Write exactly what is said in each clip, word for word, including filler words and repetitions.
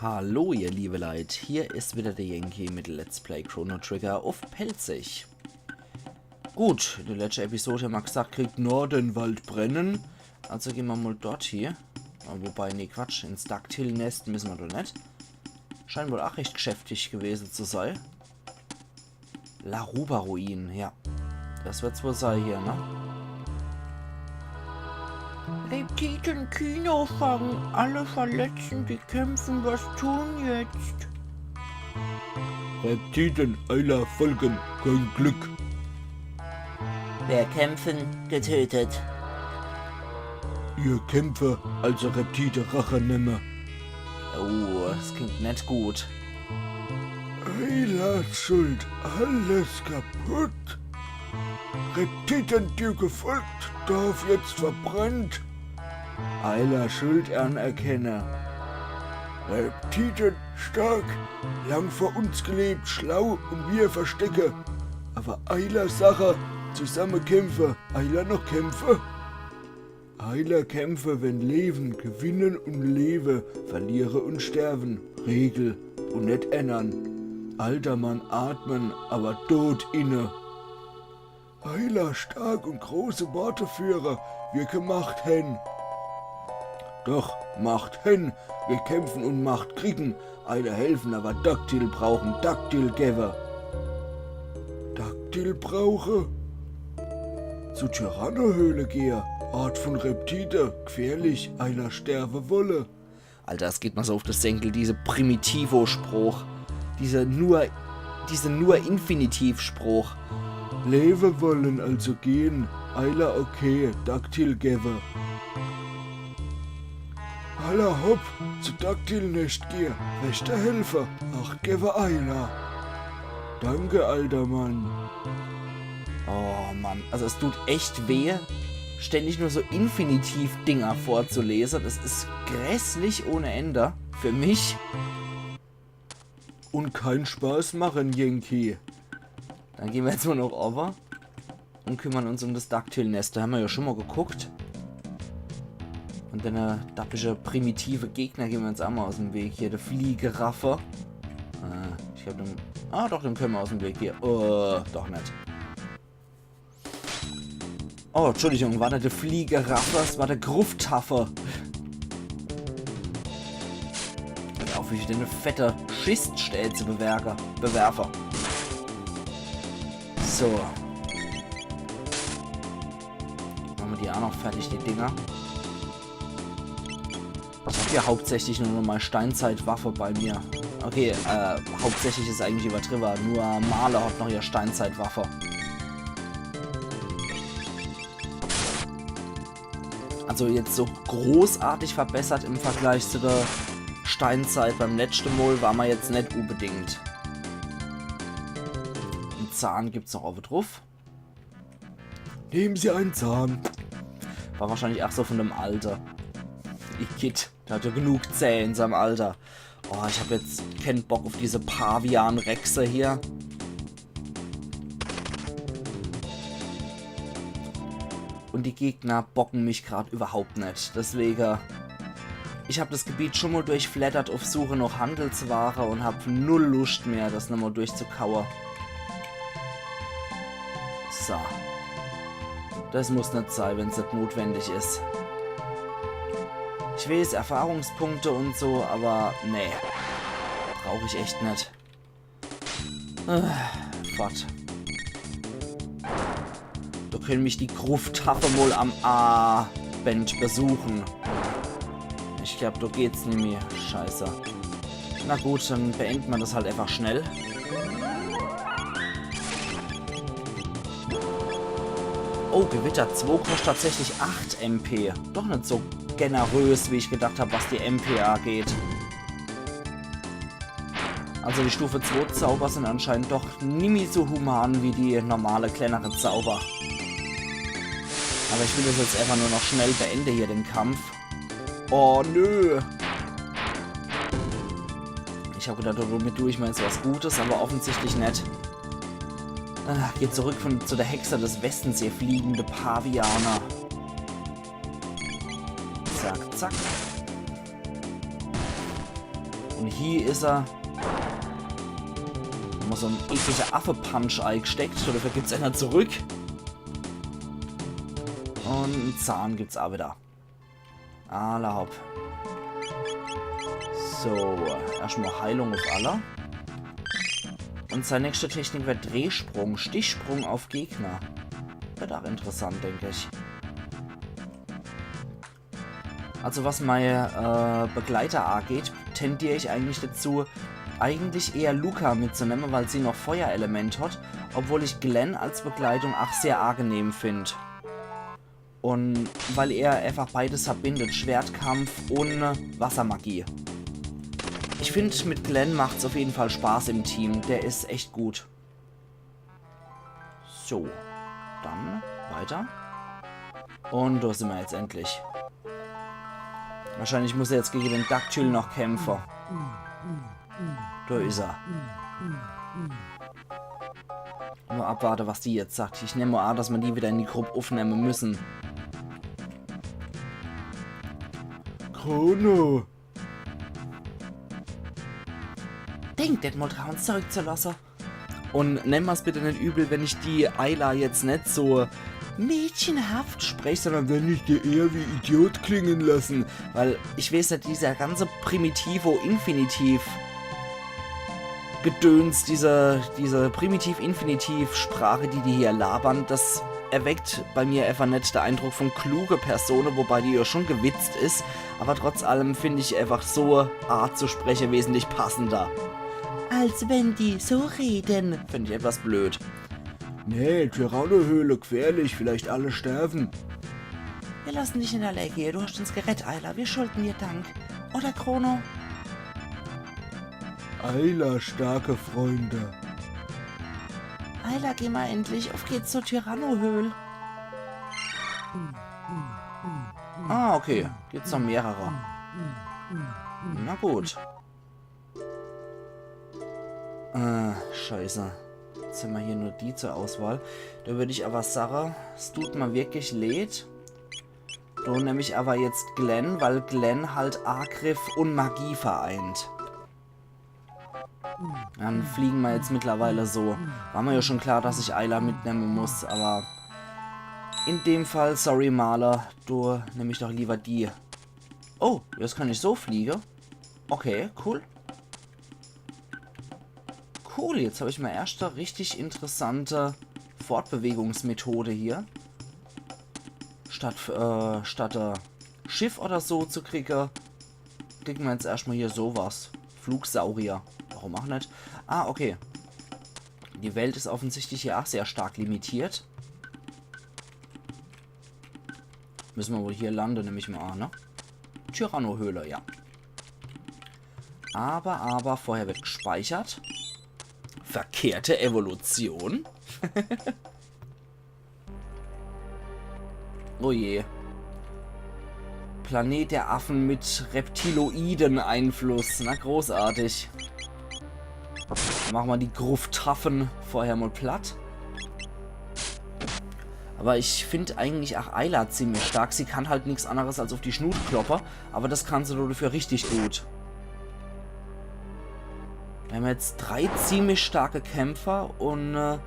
Hallo ihr liebe Leit, hier is wieder de Yankee mit Let's Play Chrono Trigger uff Pälzisch. Gut, in de letschte Episode hämmer gesagt kriegt, na, den Wald brennen. Also gehn mer mol dort hie. Ah, wobei, nee, Quatsch, ins Dactyl-Nest misse mer doch net. Scheint wohl ach recht geschäftig gewese zu sei. Laruba-Ruinen, ja. Das wird's wohl sei hier, ne? Reptiten Kino fangen, alle Verletzten, die kämpfen, was tun jetzt? Reptiten, Ayla folgen, kein Glück. Wer kämpfen, getötet. Ihr Kämpfer, also Reptite Rache nemme. Oh, das klingt net gut. Ayla schuld, alles kaputt. Reptiten dir gefolgt, Dorf jetzt verbrennt. Ayla schuld anerkenne. Reptiten stark, lang vor uns gelebt, schlau und wir verstecke. Aber Ayla Sache, zusamme kämpfe, Ayla noch kämpfe. Ayla kämpfe, wenn Lewen gewinnen und Lewe verliere und sterben. Regel und net ännern. Aldermann atmen, aber Tod inne. Ayla stark und große Worte führe, wir ke Macht hen. Doch, Macht hen, wir kämpfen und Macht kriegen, Ayla helfen, aber Dactyl brauchen, Dactyl gewwe. Dactyl brauche? Zu Tyrannohöhle gehe, Ort von Reptite, gefährlich, Ayla sterwe wolle. Alter, es geht mer so uff de Senkel, diese Primitivo-Sproch. Diese nur, diese nur Infinitiv-Sproch. Lewe wollen, also gehen. Ayla okay, Dactyl gewwe. Alla hopp, zu Dactyl-Nescht gehe, rechter Helfer, Acht gewwe Ayla. Danke, alder Mann. Oh Mann, also es tut echt weh, ständig nur so Infinitiv-Dinger vorzulese. Das is grässlich ohne Ende für mich. Und kein Spaß machen, Yankee. Dann gehn mer jetzt mol noch owwe und kümmern uns um das Dactyl-Nest. Da hämmer ja schon mol geguckt. Und dann, äh, dappische primitive Gegner gehn mer uns ach mol aus'm Weg. Hier, de Fliegeraffe. Äh, ich glaub, den, ah, doch, den könne mer aus'm Weg gehn. Äh, doch net. Oh, Entschuldigung, war net de Fliegeraffe, es war de Grufftaffe. Hör auf, wie ich den fette Schiststää zu bewerke, bewerfe. So. Mache mer die ach noch fertig, die Dinger. Ich hab ja hauptsächlich nur noch mei Steinzeitwaffe bei mir. Okay, äh, hauptsächlich is eigentlich iwwertriwwe. Nur Marle hat noch ihr Steinzeitwaffe. Also jetzt so großartig verbessert im Vergleich zu der Steinzeit beim letschte Mol war mer jetzt net unbedingt. En Zahn gibt's noch owwe druff. Nehmen Sie einen Zahn. War wahrscheinlich ach so von dem Alter. Igitt, der hat ja genug Zäh in seinem Alter. Oh, ich hab jetzt kän Bock uff diese Pavian-Rechse hier. Und die Gegner bocken mich grad überhaupt net. Deswege, ich hab das Gebiet schon mol durchfleddert uff Suche noch Handelsware und hab null Luscht mehr, das nochmol durchzukaue. So. Das muss net sei, wenn's net notwendig is. Ich weeß, Erfahrungspunkte und so, aber nee. Brauch ich echt net. Äh, fort. Do könne mich die Grufttaffe mol am Abend besuche. Ich glaub, do geht's nimmi. Scheiße. Na gut, dann beende mer das halt einfach schnell. Oh, Gewitter zwo koscht tatsächlich acht M P. Doch net so generös, wie ich gedacht hab, was die M P ageht. Also die Stufe zwo Zauber sind anscheinend doch nimmi so human wie die normale, kleinere Zauber. Aber ich will das jetzt einfach nur noch schnell beende hier, den Kampf. Oh, nö. Ich hab gedacht, damit du ich mer jetzt was Gutes, aber offensichtlich net. Ah, geht zurück von, zu der Hexe des Westens, ihr fliegende Pavianer. Zack, zack. Und hier is er. Nochmal so en ekliger Affe-Punch eigesteckt. So, dafür gibt's einer zurück. Und en Zahn gibt's auch wieder. Alla hopp. So, erstmal Heilung auf alle. Und seine nächste Technik wird Drehsprung, Stichsprung auf Gegner. Wird auch interessant, denk ich. Also was meine äh, Begleiter angeht, tendier ich eigentlich dazu, eigentlich eher Lucca mitzunehmen, weil sie noch Feuerelement hat, obwohl ich Glenn als Begleitung auch sehr angenehm find. Und weil er einfach beides verbindet, Schwertkampf und Wassermagie. Ich find, mit Glenn macht's auf jeden Fall Spaß im Team, der is echt gut. So, dann weiter. Und da sind wir jetzt endlich. Wahrscheinlich muss er jetzt gegen den Dactyl noch kämpfen. Da is er. Nur abwarte, was die jetzt sagt. Ich nehme an, dass man die wieder in die Gruppe aufnehmen müssen. Chrono. Denk net mal dran, uns zurückzulassen. Und nemm mir's bitte net übel, wenn ich die Ayla jetzt net so mädchenhaft spreche, sondern wenn ich die eher wie Idiot klingen lassen. Weil ich weiß net, dieser ganze Primitivo-Infinitiv-Gedöns, diese, diese Primitiv-Infinitiv-Sprache, die die hier labern, das erweckt bei mir einfach net der Eindruck von kluge Persone, wobei die ja schon gewitzt is. Aber trotz allem find ich einfach so Art zu sprechen wesentlich passender. Als wenn die so reden. Find ich etwas blöd. Nee, Tyrannohöhle, gefährlich, vielleicht alle sterben. Wir lassen dich in der Lage, du hast uns gerett, Ayla. Wir schulden dir Dank. Oder, Chrono? Ayla, starke Freunde. Ayla, geh mal endlich. Auf geht's zur Tyrannohöhle. Ah, okay. Gibt's noch mehrere. Na gut. Äh, scheiße. Jetzt haben wir hier nur die zur Auswahl. Da würde ich aber sagen, es tut mir wirklich leid. Da nehme ich aber jetzt Glenn, weil Glenn halt Angriff und Magie vereint. Dann fliegen wir jetzt mittlerweile so. War mir ja schon klar, dass ich Ayla mitnehmen muss, aber in dem Fall, sorry, Marle, du, nehm ich doch lieber die. Oh, jetzt kann ich so fliegen. Okay, cool. Cool, jetzt habe ich mal erste richtig interessante Fortbewegungsmethode hier. Statt, äh, statt äh, Schiff oder so zu kriegen, kriegen wir jetzt erstmal hier sowas. Flugsaurier. Warum auch net? Ah, okay. Die Welt is offensichtlich hier auch sehr stark limitiert. Müssen wir wohl hier landen, nehme ich mal an, ne? Tyrannohöhle, ja. Aber, aber, vorher wird gespeichert. Verkehrte Evolution. Oh je. Planet der Affen mit reptiloiden Einfluss. Na, großartig. Machen wir die Gruftaffen vorher mal platt. Aber ich find eigentlich auch Ayla ziemlich stark. Sie kann halt nix anderes als auf die Schnut kloppe, aber das kann sie dafür richtig gut. Wir haben jetzt drei ziemlich starke Kämpfer und äh,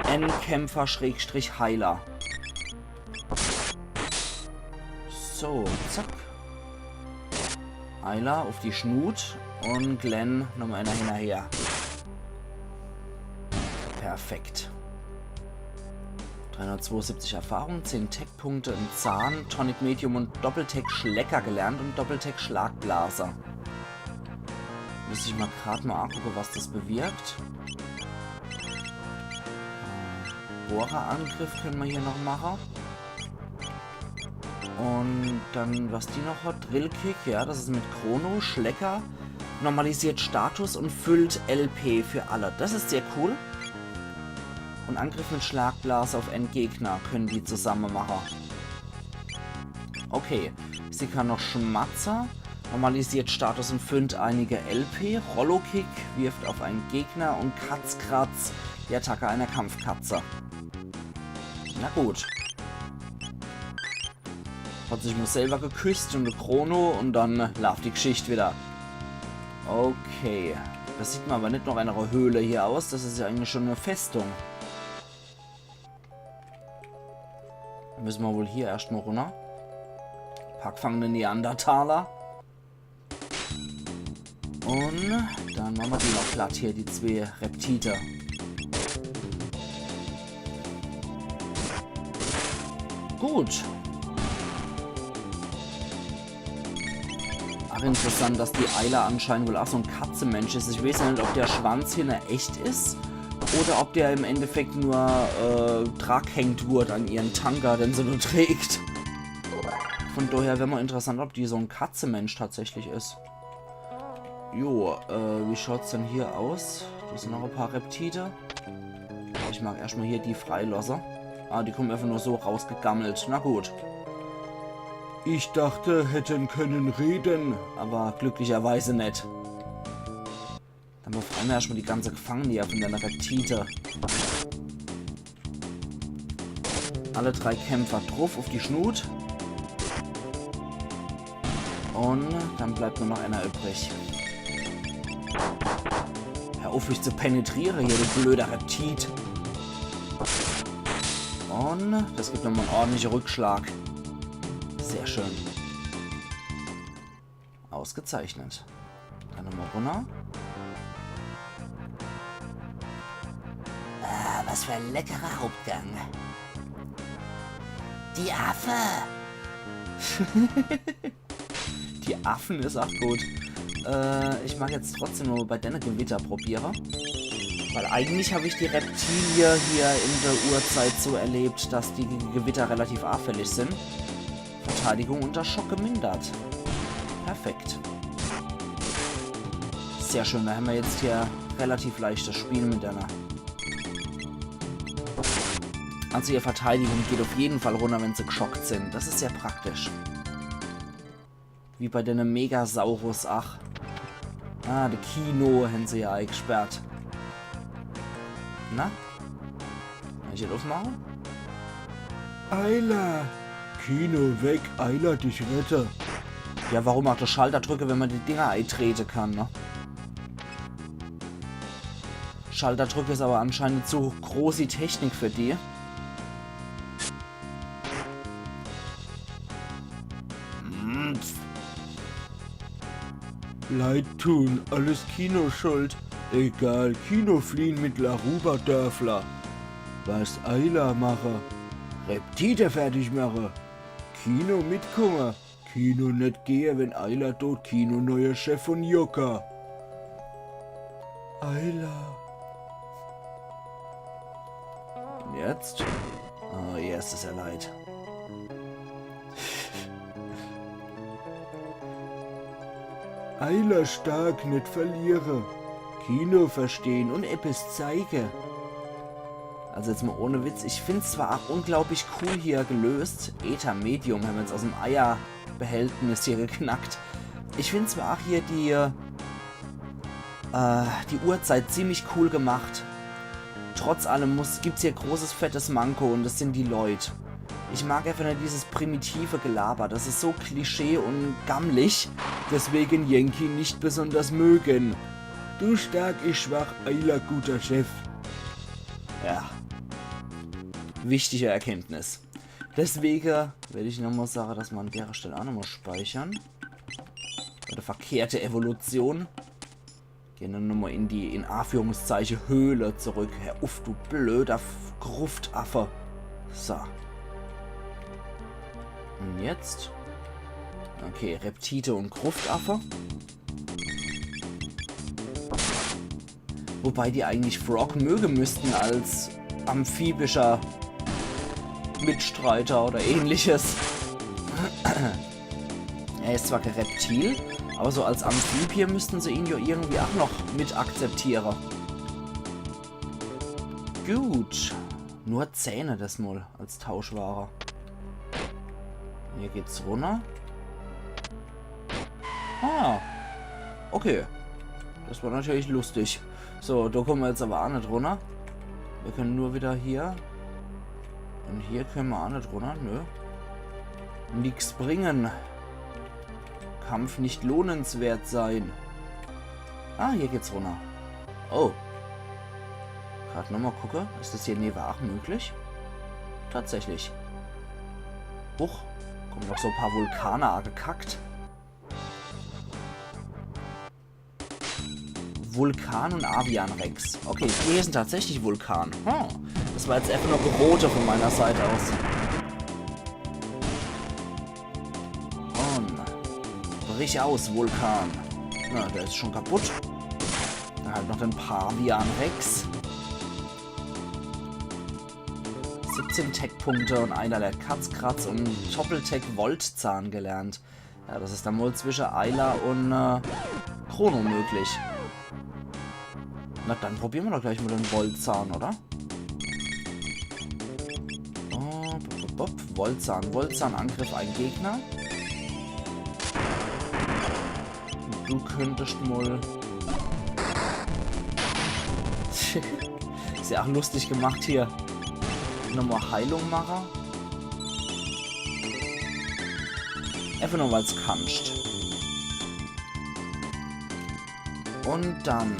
ein Kämpfer Schrägstrich Heiler. So, zack. Ayla auf die Schnut und Glenn nochmal einer hinterher. Perfekt. Dreihundertzweiundsiebzig Erfahrung, zehn Tech-Punkte, ein Zahn, Tonic Medium und Doppeltech Schlecker gelernt und Doppeltech Schlagblase. Müsste ich mal grad mal angucken, was das bewirkt. Äh, Bohrerangriff können wir hier noch machen. Und dann, was die noch hat, Drillkick, ja, das ist mit Chrono, Schlecker. Normalisiert Status und füllt L P für alle. Das ist sehr cool. Und Angriff mit Schlagblase auf einen Gegner können die zusammen machen. Okay, sie kann noch Schmatzer. Normalisiert Status und füllt einige L P. Rollo-Kick wirft auf einen Gegner und Katzkratz die Attacke einer Kampfkatze. Na gut. Hat sich mal selber geküsst und e Chrono und dann äh, lauft die Geschichte wieder. Okay. Das sieht mer awwer net noch e Höhl hier aus. Das is jo eigentlich schun e Festung. Misse mer wohl hier erscht mol runner. Paar gfangene Neandertaler. Un dann mache mer die noch platt hier, die zwee Reptite. Gut. Ach interessant, dass die Ayla anscheinend wohl ach so en Katzemensch is. Ich weeß jo net, ob de Schwanz hinne echt is oder ob der im Endeffekt nur, äh, drangehängt wurd an ihren Tanga, den se do trägt. Vun daher wär mol interessant, ob die so en Katzemensch tatsächlich is. Jo, äh, wie schaut's dann hier aus? Do sin noch e paar Reptite. Ich mag erscht mol hier die freilosse. Ah, die kummen einfach nur so rausgegammelt. Na gut. Ich dachte, hätten können reden, awwer glücklicherweise net. Dann befreie mer erscht mol die ganze Gfangene hier vun denne Reptite. Alle drei Kämpfer druff uff die Schnut. Un dann bleibt nur noch ener übrig. Hör uff, mich zu penetriere hier, du blöder Reptit. Un das gibt nochmol en ordentliche Rückschlag. Sehr schön. Ausgezeichnet. Dann nochmol runner. Ah, was für en leckerer Hauptgang. Die Affe! Die Affen is ach gut. Äh, ich mag jetzt trotzdem nochmol bei denne Gewitter probiere. Weil eigentlich hab ich die Reptilie hier in der Urzeit so erlebt, dass die gege Gewitter relativ anfällig sin. Verteidigung unter Schock gemindert. Perfekt. Sehr schön, do hämmer jetzt hier relativ leichtes Spiel mit denne. Also ihr Verteidigung geht uff jeden Fall runner, wenn se gschockt sin. Das is sehr praktisch. Wie bei denne Megasaurus, ach. Ah, de Kino hän se jo eigsperrt. Na? Kann ich den uffmache? Ayla! Kino weg, Ayla dich rette. Ja, warum ach de Schalter drücke, wenn mer die Dinger eitrete kann, ne? Schalter drücke is awwer anscheinend zu großi Technik für die. Hm. Leid tun, alles Kino schuld. Egal, Kino fliehen mit Laruba-Dörfler. Was Ayla mache? Reptite fertig mache. Kino mitkumme. Kino net gehe, wenn Ayla dot. Kino neuer Chef vun Yorka. Ayla. Un jetzt? Oh, jetzt is er leid. Ayla stark, net verliere. Kino verstehen un eppes zeige. Also jetzt mol ohne Witz, ich find's zwar ach unglaublich cool hier gelöst. Äther-Medium hämmer jetzt aus em Eierbehältnis hier geknackt. Ich find zwar ach hier die, äh, die Urzeit ziemlich cool gemacht. Trotz allem muss, gibt's hier großes, fettes Manko un das sin die Leut. Ich mag einfach net dieses primitive Gelaber. Das is so Klischee un gammelig. Deswegen Yankee net besonders mögen. Du stark, ich schwach, Ayla guter Chef. Ja. Wichtige Erkenntnis. Deswege werd ich nochmol sage, dass mer an dere Stell ach nochmol speichere. Oder verkehrte Evolution. Gehn dann nochmol in die, in Anführungszeiche, Höhle zurück. Hör uff, du blöder F-, Gruftaffe. So. Un jetzt? Okay, Reptite un Gruftaffe. Wobei die eigentlich Frog möge müssten als amphibischer Mitstreiter oder ähnliches. Er is zwar kee Reptil, awwer so als Amphibie müssten se ihn jo irgendwie ach noch mit akzeptiere. Gut. Nur Zähne desmol als Tauschware. Hier geht's runner. Ah. Okay. Das war natürlich lustig. So, do kumme mer jetzt awwer ach net runner. Mir kenne nur wieder hier. Un hier kenne mer ach net runner, nö. Nix bringe. Kampf nicht lohnenswert sein. Ah, hier geht's runner. Oh. Grad nochmal gucke. Is das hier newe ach möglich? Tatsächlich. Huch. Kommen noch so paar Vulkane agekackt. Vulkan und Avian Rex. Okay, die hier sind tatsächlich Vulkan. Hm. Das war jetzt einfach nur Gerote von meiner Seite aus. Und brich aus, Vulkan. Na, der ist schon kaputt. Dann halt noch den Pavian Rex. Siebzehn Tech-Punkte und einer der Katzkratz und Doppeltech Voltzahn gelernt. Ja, das ist dann wohl zwischen Ayla und äh, Chrono möglich. Na, dann probieren wir doch gleich mal den Voltzahn, oder? Oh, bup, bup, bup. Voltzahn. Voltzahn, Angriff, ein Gegner. Du könntest mal. Ist ja auch lustig gemacht hier. Nochmal Heilung mache. Einfach nur, weil's kannst. Und dann.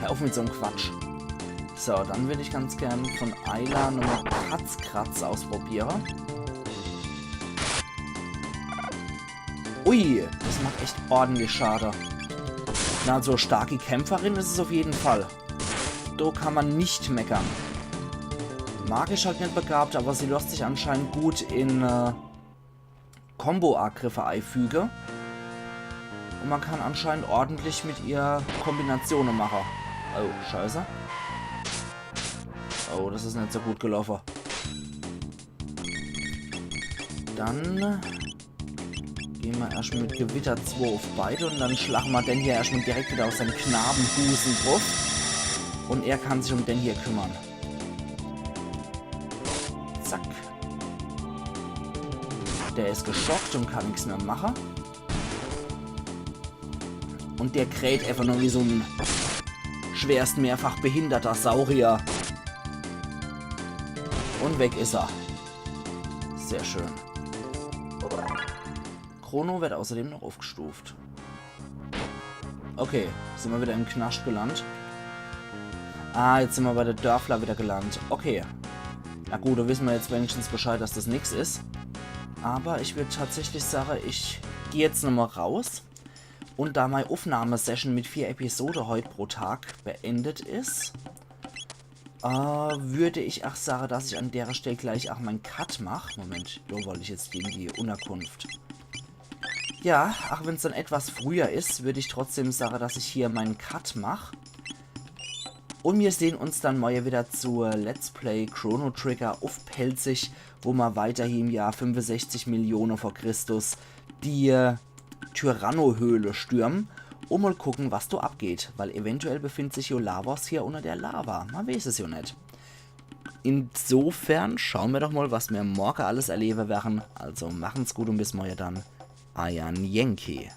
Hör auf mit so einem Quatsch. So, dann würde ich ganz gern von Ayla nochmal Katzkratz ausprobieren. Ui, das macht echt ordentlich Schade. Na, so starke Kämpferin ist es auf jeden Fall. Do kann man nicht meckern. Magisch halt nicht begabt, aber sie lässt sich anscheinend gut in äh, Combo-Angriffe einfüge. Und man kann anscheinend ordentlich mit ihr Kombinationen machen. Oh, scheiße. Oh, das ist nicht so gut gelaufen. Dann gehen wir erstmal mit Gewitter zwei auf beide und dann schlagen wir den hier erstmal direkt wieder auf seinen Knabenbusen drauf. Und er kann sich um den hier kümmern. Zack. Der ist geschockt und kann nichts mehr machen. Und der kräht einfach nur wie so ein schwerst mehrfach behinderter Saurier. Und weg ist er. Sehr schön. Chrono wird außerdem noch aufgestuft. Okay, sind wir wieder im Knascht gelandet. Ah, jetzt sind wir bei der Dörfler wieder gelandet. Okay. Na gut, da wissen wir jetzt wenigstens Bescheid, dass das nix ist. Aber ich würde tatsächlich sagen, ich gehe jetzt nochmal raus. Und da meine Aufnahmesession mit vier Episode heute pro Tag beendet ist, äh, würde ich auch sagen, dass ich an der Stelle gleich auch meinen Cut mache. Moment, da wollte ich jetzt in die Unterkunft. Ja, auch wenn's dann etwas früher ist, würde ich trotzdem sagen, dass ich hier meinen Cut mache. Und wir sehen uns dann morgen wieder zur Let's Play Chrono Trigger auf Pälzisch, wo wir weiterhin im Jahr fünfundsechzig Millionen vor Christus die äh, Tyranno-Höhle stürmen und mal gucken, was da abgeht, weil eventuell befindet sich jo Lavos hier unter der Lava. Man weiß es jo nicht. Insofern schauen wir doch mal, was wir morgen alles erleben werden. Also machen's gut und bis morgen dann. Euer Yankee.